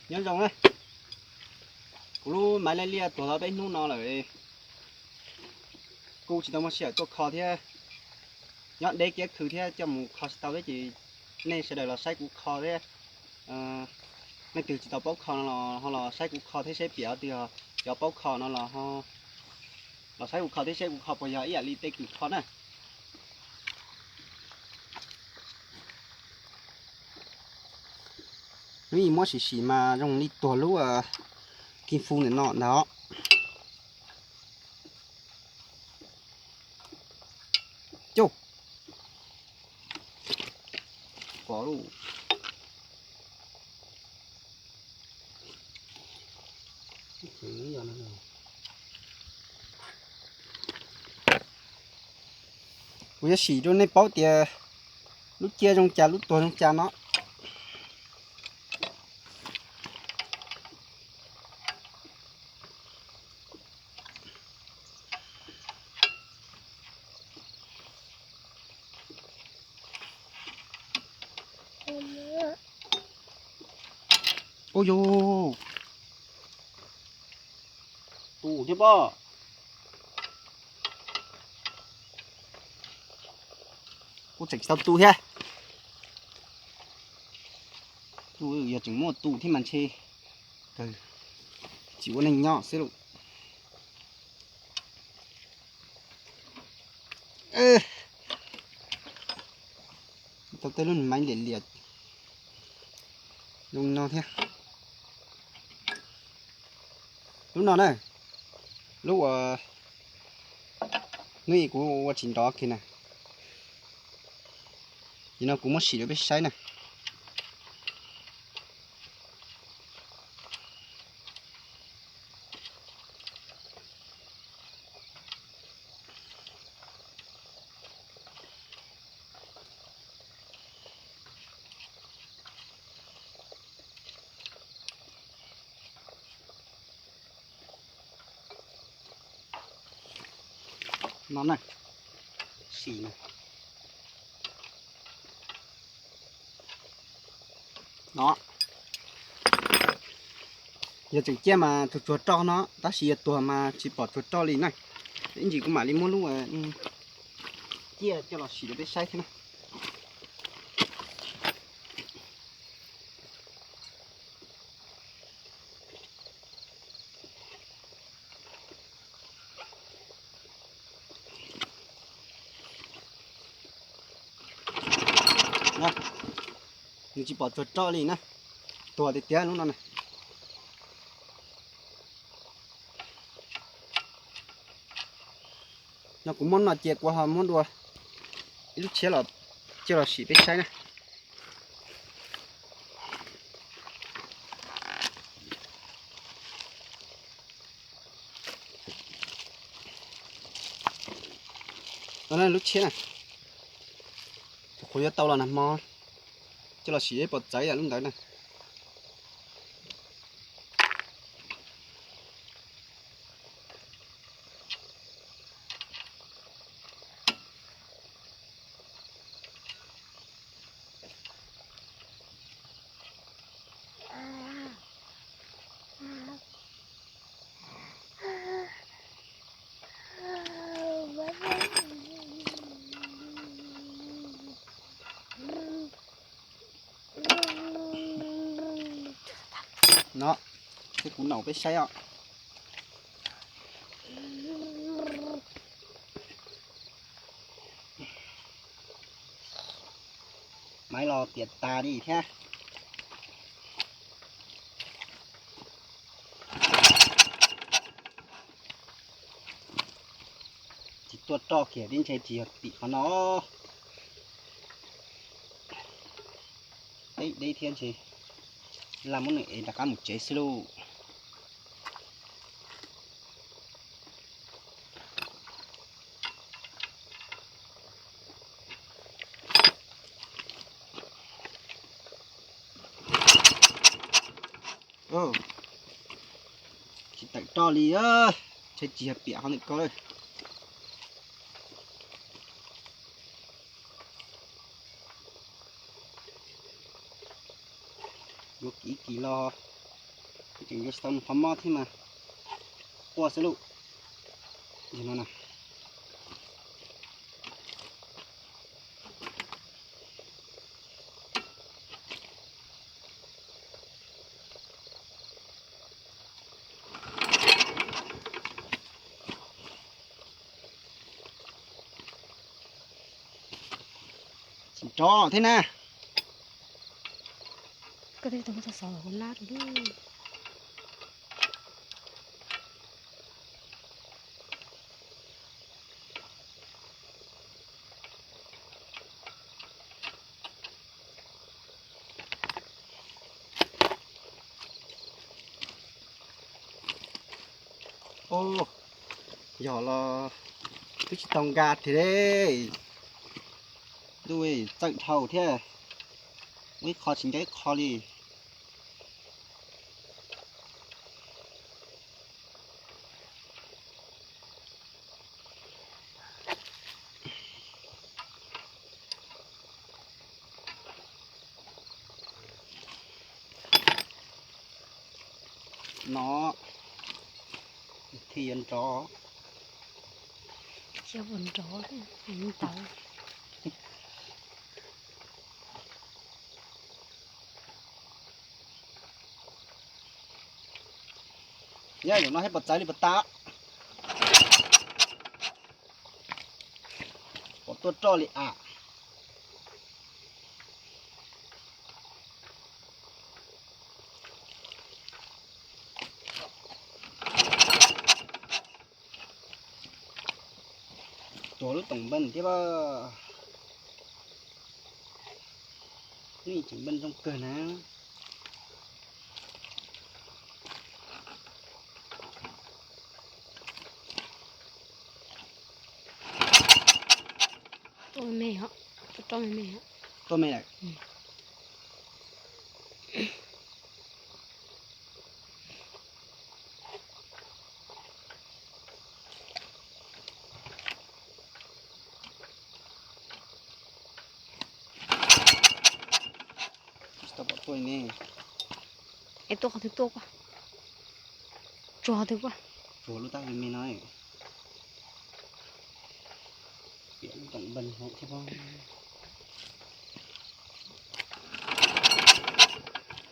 Nyob zoo na, kuv lub maiv liaj liaj tuag tau peb hnub no lawm, kuv tsis tau muaj sij hawm tuaj kho thiab. Nyob deb kiab khw thiab coj mus kho tsis tau thiab ces nej sawv daws los saib kuv kho thiab. Leej twg tsis tau paub kho no los ho los saib kuv kho thiab seb piam twg, cov paub kho no los los saib kuv kho thiab seb kuv kho puas yog ib yam li tej kws kho na. Hnub ib muab sim sim mas zoo li tuag lub kim fu ntawm no ntag os. Coj pom lub. Kuv yuav sim rau nej paub tias lub ciaj zoo cas lub tuag zoo cas no. Ub yus, tu thiab pob. Kuv tseem tsis tau tu thiab. Tu yog tseem muaj tu thiab mas ntshe kawg tsis ua neeg nyob xwb lauj. Tau tej lub maiv liam liam zoo no thiab. Lub no na, lub uas hnub ib kuv ua tsis nrov kiag na. Nim no kuv muab sim rau peb saib na. No na, sim na. No, yog tseem ciaj mas tsuag tsuag roj no, tab sis yog tuag mas tsis pom tsuag roj li na. Ib ntsis kuv mam li muab lub ciaj coj los sim rau peb saib thiab na. Nws tsis pom tsuag roj li na, tuag tiag tiag lub no na. No kuv muab no cia kuv ho muab dua ib lub tshiab los coj los sim peb saib na. No lub tshiab na, qhuav yuav tau los nag hmo, coj los sim pom txawv yam lub ntawd na. No, ces kuv naum peb saib os. Maiv los tiam tas li thiab. Tsis tuaj roj kiag tib ntshe tsis yog tim qhov no. Deb deb thiab ntshe laj muab nws ev rov qab mus tsev xwb lauj. Tsis tawm roj li, ntshe tsis yog piam qhov ntawm ko lawm. Yuav kiv kis los Tseem yuav tsis tau nws qhov mob thiab mas quaj xwb lauj. Yog no na. Tsis nrov thiab na. Koj twb tau muab txog xov los kuv lab rau lub. Yog los twb tsis tau nka thiab. Ntuj, txawm dhau thiab. Ua ib qho tsis nco ib qho li. No thiaj yuav nrov. Nrov ntawd. Yog zaum no thiaj pom txawv li puas tas. Pom tuaj roj li as. Tsuag lub toom npej thiab. Lub tseem npej zoo kawg na. Tuaj me os, tuaj roj me me os. Tuaj me lawm. Tsis tau pom tuaj ne. Es tuaj qhov twg tuaj kuj? Tsuag qhov twg kuj? Tsuag lub tab me me no. Piam lub toom npej hauv thiab pob.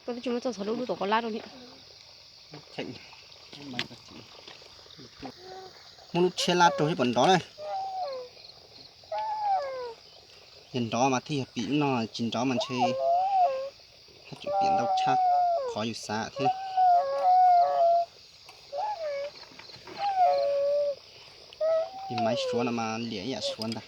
Koj twb tsis muab txoj xov lub lub tom koj lab rau li. Muab lub tshiab lab rau thiab puas nrov na. Yog nrov mas thiaj yog pim, no tsis nrov mas ntshe haj tseem piam ntau tshaj qhov yus xav thiab. Tus maiv suav no mas liam ib yam suav ntag.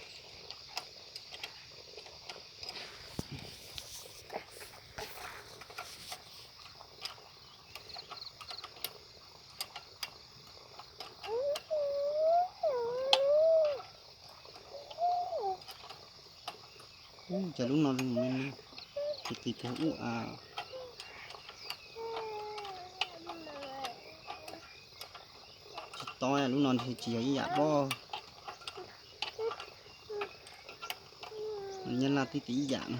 Ub, cas lub no zoo me me, tus qis puag ub a. Tsis tau, lub no ntshe tsis yog ib yam pob. Nyab Laj twb tias ib yam no.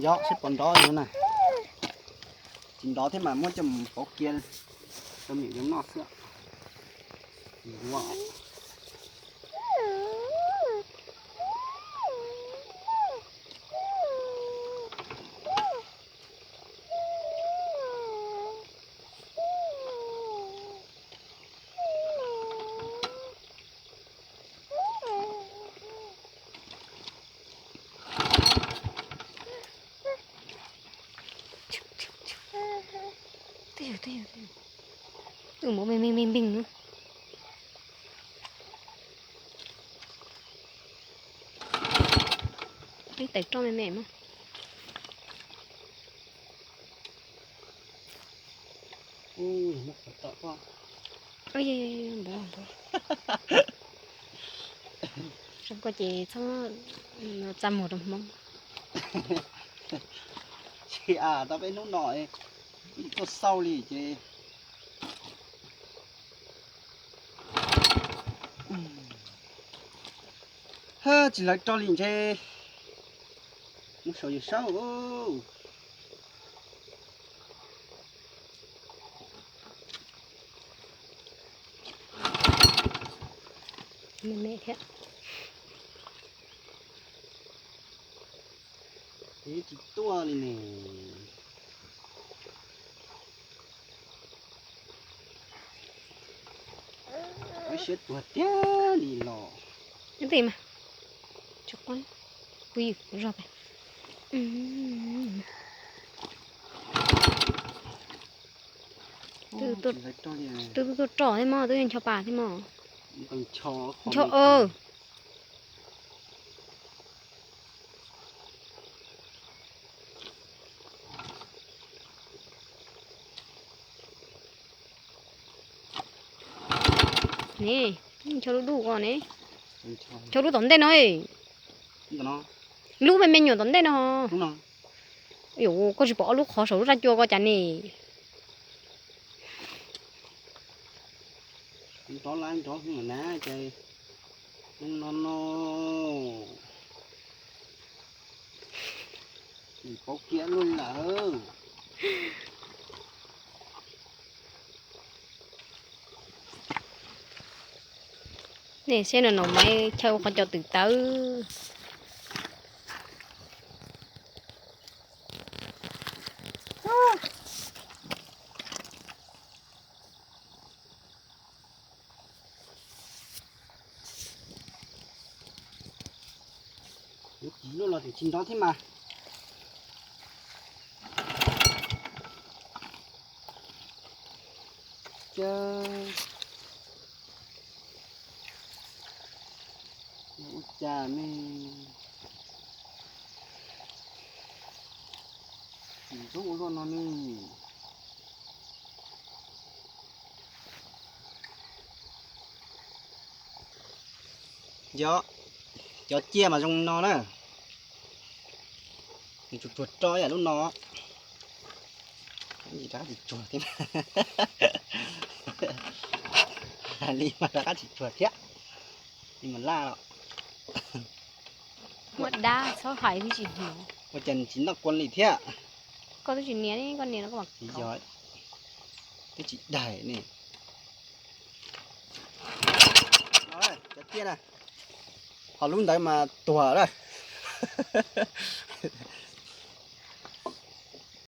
Yog seb puas nrov no na. Tsis nrov thiab mas muab coj mus pauv kiag rau me nyuam yaus noj xwb. Twb yog, twb yog, twb yog. Tus mov me me me npeeg no. Ib tais roj me me mas. Ub, muab qhov tom koj. Ub, npawg, npawg. Zoo koj ces txhob txa muag rau Hmoob. Tsis as, tau peb hnub no tuaj xauj li ces tsis lawv rog li ntshe mus saum yawg saub. Me me thiab. Tsis tuaj li ne. Ib siab tuag tiag li los. Ib ntsis mas. Tsis quaj, pw yws zog pem. Twb tuaj roj thiab mog, twb ncho pas thiab mos. Ncho, ne, ncho lub dub ko ne. Ncho lub tom ntej no. Lub me me nyuam tom ntej no. Yus, koj tsis pom ob lub qhov saum lub raj cua ko cas ne? Nrov lawm, nrov heev na ces, no no, pauv kiag luaj li lawm. Nej saib no, no mas chaw ua qhov cos twm tawv. Yuav kiv luaj los tseem tsis nrov thiab mas. Cas, ua cas ne? Tsis ntxub ua luaj no ne. Yog, cov ciaj mas zoo no na. Nws tsuag tsuag roj ib yam lub no. Rov qab tsis tsuag thiab. Hais li mas rov qab tsis tsuag thiab. Li mas laj los. Muaj dab txhob hais thiab tsis hnov. Ua cas nws tsis noj kua li thiab? Koj twb tsis nias, koj nias no koj mam. Yog, twb tsis daig ne. Cov ciaj na, ho lub ntawd mas tuag lawm.